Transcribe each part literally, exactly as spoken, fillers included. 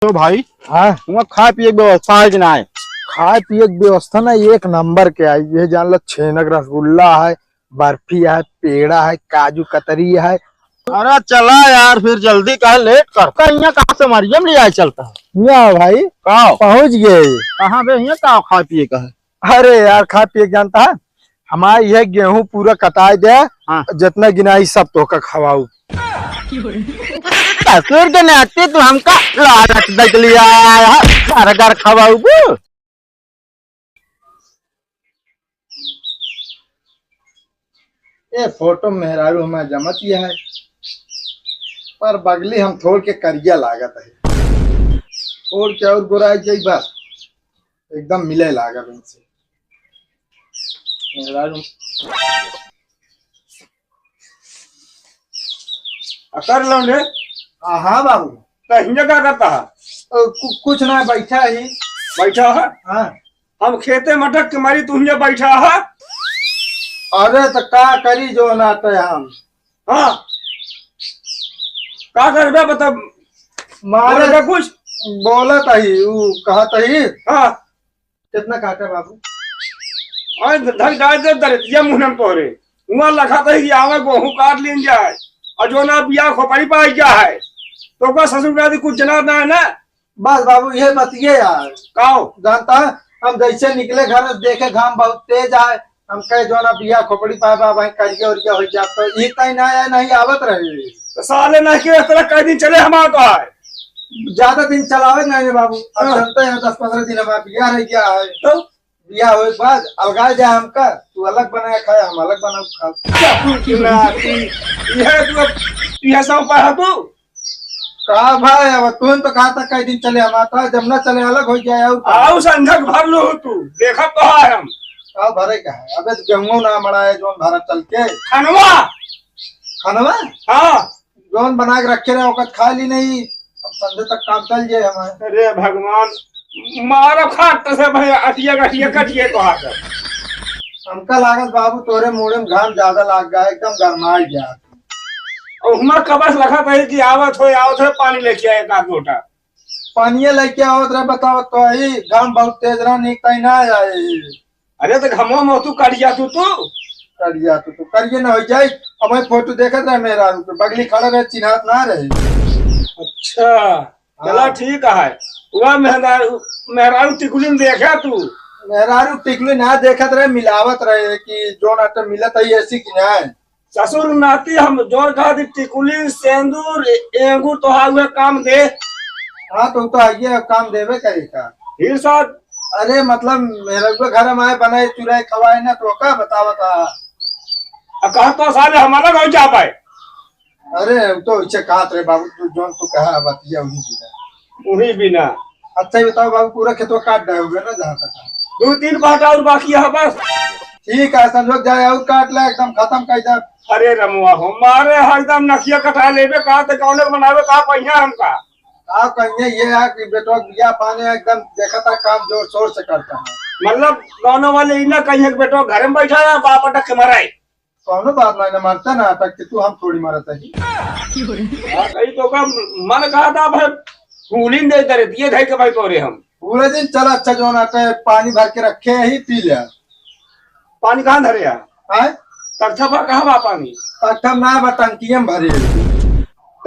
तो भाई, हाँ। वहाँ खाए पिए के व्यवस्था है कि ना है? खाए पिए के व्यवस्था ना एक नंबर के है। ये जान लो, छेनक रसगुल्ला है, बर्फी है, पेड़ा है, काजू कतरी है। अरे चला यार, फिर जल्दी कहे, लेट करता है। यहाँ कहाँ से मरियम ले आए चलता है? यहाँ भाई, का? पहुँच गए। कहाँ बे, यहाँ का खाए पिए का है? अरे यार, खाए पिए के जानता है, हमारे यह गेहूं पूरा कटाए दे, हाँ। जितना गिनाई सब तोहका खवाऊ। ससुर के नाते तू हमका लालच देख लिया है, घर घर खवाऊ। ए फोटो मेहरारू हमार जमत ही है, पर बगली हम थोड़ के करिया लागत है, थोड़ के और गोराई जाई बस, एकदम मिले लागत इनसे। मेहरारू। अकर लौंडे। हाँ, हाँ बाबू। त हिंजा का करता है? अ, कु-, कुछ ना, बैठा ही। बैठा है? हाँ। हम खेते मटक के मारी, तू हिंजा बैठा है? अरे त का करी जो ना ते हम। हाँ। का करबे बता? मारे बोले का कुछ? बोलत ही, ऊ कहत ही। हाँ। कितना काटा बाबू? अरे धक डाल दे दरतिया मुंह में तोरे। हुआ लखा था कि आवा गोहूं काट लीन जाए। और जो ना बिया खोपड़ी पाई गया है। तो का ससुर का कुछ जना ना है ना? बस बाबू, ये बतिये यार। काओ? जानता है, हम जैसे निकले घर से देखे घाम बहुत तेज आए, हम कहे जो ना बिया खोपड़ी पाए बा, भाई करिया उरिया हो जात तो ई तई ना आया, नहीं आवत रहे। तो साले ना के इस तरह कई दिन चले हमार तो आए। ज्यादा दिन चलावे नहीं रे बाबू, अब हाँ। जानते हैं दस पन्द्रह दिन हमारा बिया रह गया है। तो? बिया होए के बाद अलगा जाए हमका, तू अलग बनाए खाए, हम अलग बना के खाए। क्या तू की नाती? यह तू, यह सब पढ़ा तू? का भाई, अब तू तो कहा था कई दिन चले हम आता, जब ना चले अलग हो जाए और का? आओ संझक भर लो तू, देखा तो है हम। का भरे का है? अबे तो गेहूं ना मड़ाए जोन भरा चल के। खनवा? खनवा? हाँ। जोन बना के रखे रहे, ओकत खा ली नहीं, अब संझे तक काम चल जाए हमारे। अरे भगवान, मारो खाट से भाई, अटिया गटिया कटिए तो हाथ। हमका लागत बाबू तोरे मूड़े में घाम ज्यादा लाग गया, एकदम गरमाई गया। और हमार कबस लखा था कि आवत हो, आवत हो, पानी लेके आए एक आध लोटा। पानिये लेके आवत रहे, बतावत तो आई, घाम बहुत तेज रहा, नीक ताई ना आए। अरे तो घमवा में तू करिया तू, तू। करिया तू, तू करिये ना हो जाई। अब भाई फोटो देखत रहे मेहरारू के, बगली खड़ा रहे, चिन्हात ना रहे। अच्छा, चला हाँ। ठीक है। वह मेहरारू, मेहरारू टिकुलिन देखा तू? मेहरारू टिकुलिन ना देखत रहे, मिलावत रहे कि जोन अटे मिलत है ऐसी कि ना। ससुर नाती हम जोर कहा दी, टिकुली, सेंदूर, एंगूर तोहार हुए काम दे। हाँ, तो, तो आइए, अब काम देवे करे का। फिर साथ? अरे, मतलब, मेरे को घर में आए, बनाए, चुराए, खवाए ना, तो का बतावत हा? अब कहा तो साले हम अलग हो जा पाए। अरे, तो इसे कहा रे बाबू, तू जोन तू कहा बतिया वही बिना। वही बिना। अच्छा, ये बताओ बाबू, पूरा खेतवा काट डालोगे ना, जहाँ तक है? दो तीन पाट और बाकी है बस। ठीक है, संजोग जाए और काट ले, एकदम खत्म कर दे। अरे रमुआ हो, मारे हरदम नखिया कटा लेबे का, तो कौने बनावे का पहिया हमका? का कहिए ये है कि बेटवा बिया पाने एकदम देखा था, काम जोर शोर से करता है। मतलब गाँव वाले इन्हें कहिए कि बेटवा घर में बैठा है, बाप अटक के मराए। कौनो बात नहीं, न मरते ना अटक के, तू हम थोड़ी मरत है। हाँ, कहीं तो का मन कहा था भाई, फूलिन दे दे रे, दिए धई के भाई तोरे हम। पूरे दिन चला, अच्छा जो ना आटे, पानी भर के रखे ही, पी ले। पानी कहाँ धरे है? आए? तख्ता पर कहाँ बा पानी? तख्ता ना बा, टंकिया में भरे।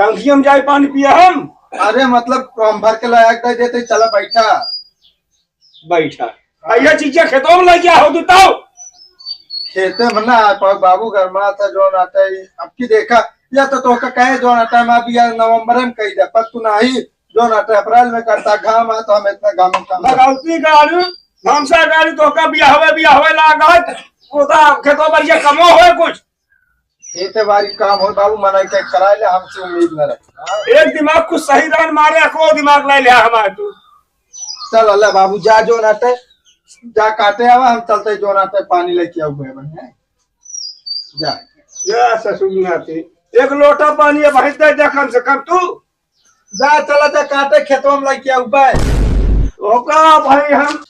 टंकिया में जाए पानी पिए हम? अरे मतलब हम भर के लायक दे देते, चला बैठा। बैठा। हाँ। आ, ये चीजें खेतों में लग गया हो तू तो? खेते में ना आ पाओ बाबू, गरमा था जो ना आता है। अब की देखा, या तो तोहका कहे जो ना आता है, मैं अभी यार नवंबर में कही दे, पर तू नाही, जो ना आता है अप्रैल में करता, घाम आ तो हम इतना घाम में काम करता। भगवती गाड़ी, हमसा गाड़ी तोहका बियाहवे, बियाहवे लागत, वो तो खेतों पर ये कमो होए कुछ। खेते बारी काम हो बाबू, मना के कराए ले, हमसे उम्मीद न रख। एक दिमाग कुछ सही रहन मारे, को दिमाग ले लिया हमारे तू। चल अल्लाह बाबू, जा जो नाते, जा काटे आवा, हम चलते जो नाते पानी लेके आऊ है बने। जा। जा ससुर नाते, एक लोटा पानी है भाई दे दे कम से कम तू। जा चला जा काटे खेतवा में लेके आऊ बे। ओका भाई हम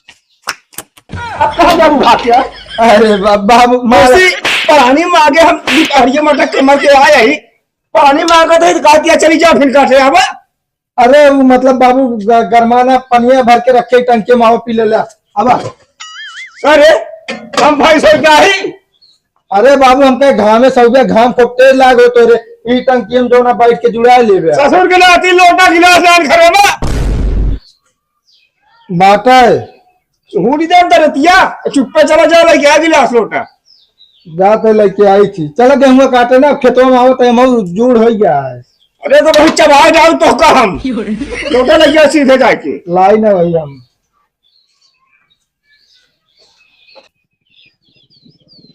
अब कहाँ जाऊ भाग के? अरे बा-, बाबू, मार- उसी पानी मांगे हम भिखारिये मटक के मर के आए ही। पानी मांगत है तो कहा दिया, "चली जा फिर काटे आवा।" अरे वो मतलब बाबू ग-, गरमाना पनिया भर के रखे टंकी में, आओ पी ले ले। अब अरे हम भाई सो क्या ही? अरे बाबू हमके घामे सौबे घाम खूब तेज लागो तो रे, ई टंकी हम जो ना बैठ के जुड़ा लेबे। ससुर के नाती लोटा गिलास लान घरे बा। बाटे। हूँ नहीं जानता रतिया, चुप्पे चला जा लेके आ गिलास लोटा। जाते लेके आई थी। चला गेहुआ काटे ना, खेतवा में आवत है, मऊ जूड़ हो गया है। अरे तो बहुत चबा जाऊ तो का हम। लोटा लग गया सीधे जाके। लाई ना भाई हम।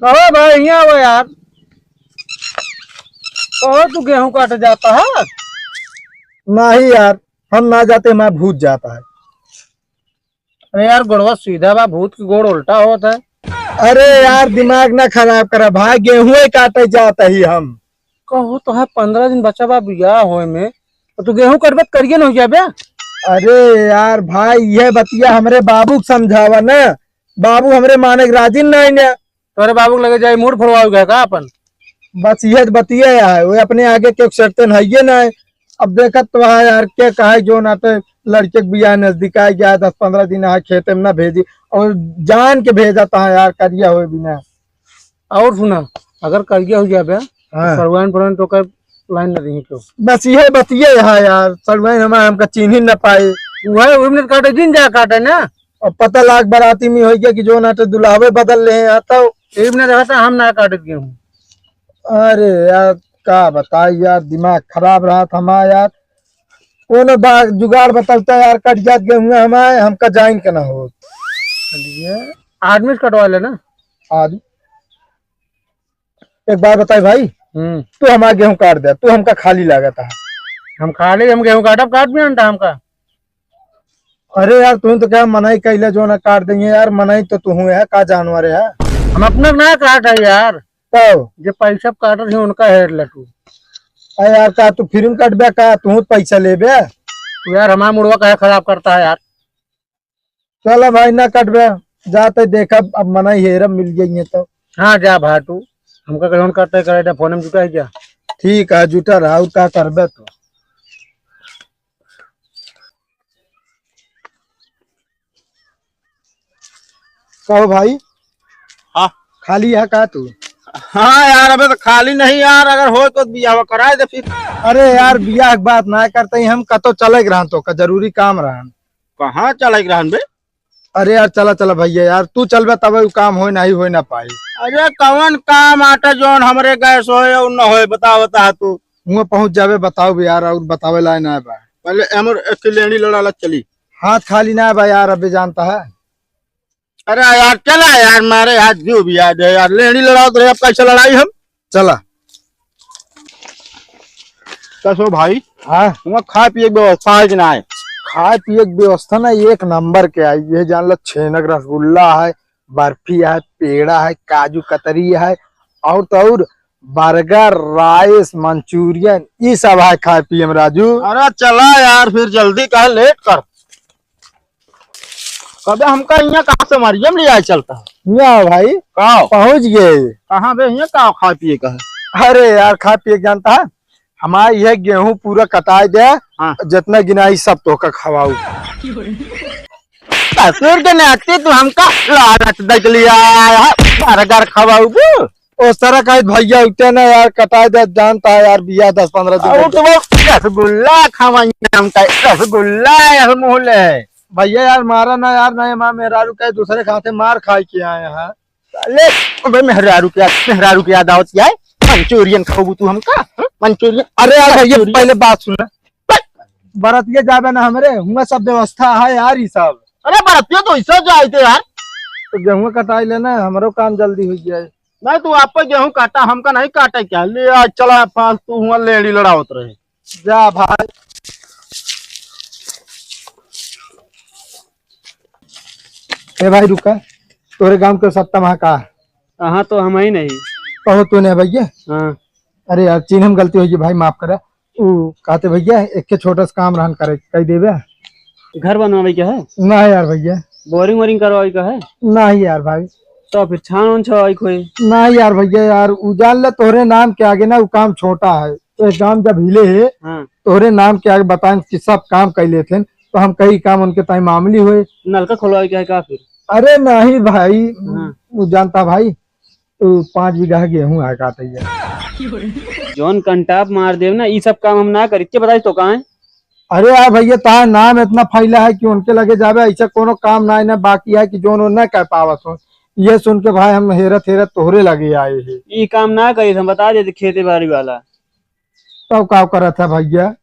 कहो भाई, यहाँ आओ यार। कहो तू गेहूं काटे जाता है? नहीं यार, हम ना जाते, हमारा भूत जाता है। अरे यार, गोड़वा सीधा बा, भूत के गोड़ उल्टा होत है। अरे यार, दिमाग ना खराब करा भाई, गेहूं ही काटे जाता ही हम। कहो तो है, पन्द्रह दिन बचा बा बियाह होए में, तो तू गेहूं कटबे त करिए न हो जाबे। अरे यार भाई, यह बतिया हमरे बाबू के समझावा ना, बाबू हमरे माने के राजी नहीं ने। तोरे बाबू के लगे जाई मूड फोड़वाओगे का अपन? बस यह बतिया है, वो अपने आगे के सेटन है ये ना। अब देखत तो है यार, के कहे जो ना तो लड़के के बियाह नजदीक आ गया, दस पन्द्रह दिन है खेते में ना भेजी, और जान के भेजता है यार, करिया होए बिना। और सुना, अगर करिया हो जाबे, हाँ। तो सरवाइन परवाइन तो कर लाइन ना देही क्यों? बस यह बतिया है यार, सरवाइन हमारे हमका चीन्ही न पाए। वह उमने काटे दिन जा काटे ना। अब पता लाग बराती में हो गया कि जो ना तो दुल्हावे बदल ले हैं, तो इब ने रहता हम ना काटत गेहूं। अरे यार, का बताई यार, दिमाग खराब रहा था हमारा यार। कोनो बा-, जुगाड़ बतलता यार, कट जात गेहूं हमारे, हमका जाइन के ना हो। चलिए, आदमी से कटवा लेना। आज एक बात बताई भाई, हम्म। तू हमारा गेहूं काट दे, तू हमका खाली लागत है। हम खाली, हम गेहूं काटब, काट भी अंडा हमका। अरे यार, तू तो क्या मनाई कैले जो ना काट देंगे यार, मनाई तो तू है, का जानवर है? हम अपना ना काट है यार। तो? जे पैसा काटत है उनका हेर ले तू। अरे यार, का तू फिर कटबे का, तू पैसा लेबे? तू यार हमारा मुड़वा काहे खराब करता है यार? चला भाई, ना कटबे, जाते देखब, अब मनाई हेरब मिल जाइए तो। हाँ, जा भाटू, हमका कौन करते करे, फोन में जुटा है क्या? ठीक है, जुटा रहा, और का करबे तो। कहो भाई। हाँ। खाली है का तू? हाँ यार, अबे तो खाली नहीं यार, अगर हो तो बियाह कराए दे फिर। अरे यार, बियाह के बात ना करते ही हम कतो चले के रहन, तो का जरूरी काम रहन। कहाँ चले के रहन बे? अरे यार, चला चला भैया यार, तू चलबे तबे उ काम होए, नहीं होए ना पाई। अरे कौन काम आटा जौन हमरे गैस होए और न होए, बता बता तू। हुआ पहुँच जाबे, बताओ भी यार, और बतावे लाए ना बा। पहले हमर एक लेंड़ी लड़ा ला चली। हाथ खाली ना बा यार, अबे जानता है। अरे यार चला यार, मारे हाथ जो भी याद है यार, लेंड़ी लड़ाओ तो अब कैसे लड़ाई हम? चला। कसो भाई? हाँ। वहाँ खाए पिए के व्यवस्था है कि ना है? खाए पिए के व्यवस्था ना एक नंबर के आई, ये जान लो, छेनक रसगुल्ला है, बर्फी है, पेड़ा है, काजू कतरी है, और तो और बर्गर, राइस, मंचूरियन, ई सब है खाए पिए में राजू। अरे चला यार, फिर जल्दी कहे, लेट कर। कबे हमका यहाँ कहाँ से मारियम ले आए चलता है? यहाँ भाई। का? पहुँच गए। कहाँ बे, यहाँ का खाए पिए का है? अरे यार, खाए पिए के जानता है, हमारे यह गेहूं पूरा कटाए दे, हाँ। जितना गिनाई सब तोहका खवाऊ। ससुर के नाती तू हमका लालच देख लिया है, बर्गर खवाऊ। ओ सारा काहे भैया उठे ना यार, कटाए दे, जानता है यार, बियाह दस पन्द्रह दिन और लगे। तो वो रसगुल्ला खवाई हमका, रसगुल्ला है मुँह ले। भैया यार, मारा ना यार, ना माँ मेहरारू कहे दूसरे खाते मार खाए के आए हैं। साले, अबे मेहरारू के याद, मेहरारू के याद आवत क्या है? मंचूरियन खाबू तू हमका? हं? मंचूरियन? अरे यार भैया, मंचूरियन। पहले बात सुन ना। बरतिया जाबे ना हमरे, हुआ सब व्यवस्था है यार, ई सब। अरे बरतिया तो ऐसा जाए थे यार। तो गेहूं कटाई लेना, हमरो काम जल्दी हो जाए। नहीं, तू आप गेहूं काटा, हमका नहीं काटे क्या? ले आज चला, फालतू हुआ लेड़ी लड़ावत रहे। जा भाई। ए भाई रुका, तोरे गांव के सत्ता महा का? हाँ, तो हम ही नहीं। कहो तू नहीं भैया? हाँ। अरे यार, चीन हम गलती होई भाई, माफ करे। ऊ कहते भैया, एक के छोटा सा काम रहन करे, कही देबे? घर बनवावे के है? ना यार भैया। बोरिंग वोरिंग करवावे के है? ना यार भाई। तो फिर छान उन छवाई कोई? ना यार भैया, यार ऊ जान ले, तोहरे नाम के आगे ना ऊ काम छोटा है। तो एक काम जब हिले है, हाँ। तोहरे नाम के आगे बताएं कि सब काम कर लेते हैं, तो हम कई काम उनके ताई मामूली होए। नलका खोलवावे के है का फिर? अरे नहीं भाई, हाँ। वो जानता भाई, तू पाँच बीघा गेहूं है काटे है। जौन कंटाप मार देव ना, ई सब काम हम ना करी। के बताई तो का है? अरे यार भैया, तार नाम इतना फैला है कि उनके लगे जावे, ऐसा कोनो काम ना है ना बाकी है कि जौन वो ना कर पावत हो। ये सुन के भाई हम हेरत हेरत तोहरे लगे आए हैं। ई काम ना करी, हम बता देते खेती बाड़ी वाला। तब का करत है भैया,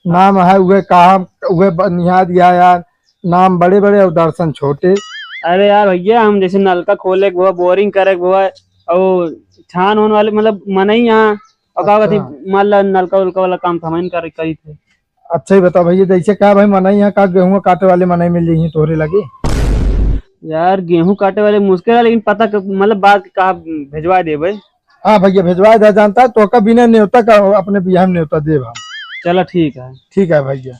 नाम है उहे काम, उहे बनिया दिया यार, नाम बड़े बड़े और दर्शन छोटे। अरे यार भैया, हम जैसे नलका खोले के हुआ, बोरिंग करे के हुआ, और छान होने वाले मतलब मनई यहाँ, और का कहती, अच्छा। मान ला नलका उलका वाला काम तो हम ही करे, करी थे। अच्छा ही बताओ भैया, जैसे का भाई मनई यहाँ का गेहूं काटे वाले मनई मिल जाइए तोहरे लगे? यार गेहूं काटे वाले मुश्किल है, लेकिन पता क-, मतलब बात कहा भेजवा दे भाई। हाँ भैया, भेजवा दे, जानता है तो का बिना न्योता का अपने बियाह में न्योता देब हम। चला ठीक है। ठीक है भैया।